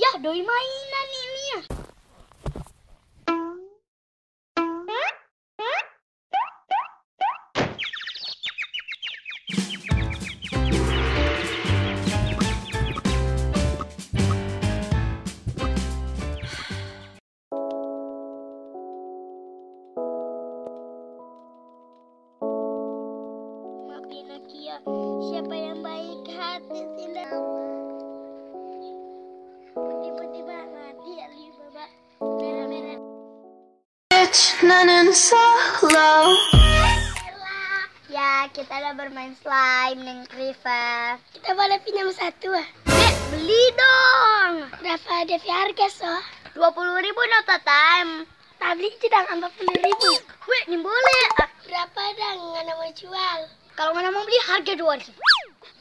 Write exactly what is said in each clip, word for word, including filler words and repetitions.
Yah, doi mainan ini ya. Maafin Nokia, siapa yang baik hati sila. Putih-putih banget, ya, Alibaba. Merah-merah. Bitch, nothing so low. Ya, kita udah bermain slime, Neng Riva. Kita boleh pinjam satu, ah? Dek, beli dong. Berapa depe harga, so? Dua puluh ribu no, Tata. Tabli itu dang ampat puluh ribu. Weh, ni boleh. Ah. Berapa dang ngana mau jual? Kalau ngana mau beli, harga dua ribu.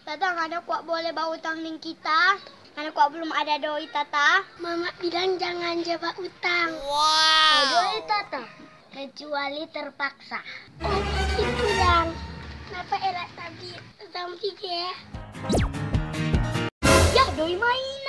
Tata, ngana kwa boleh bautang deng kita. Ngana kwa belum ada doi, Tata. Mama bilang jangan ja bautang. Wow. Doi, Tata. Kecuali terpaksa. Oh, itu dang. Napa erat tadi? Tampi ke? Ya, doi main.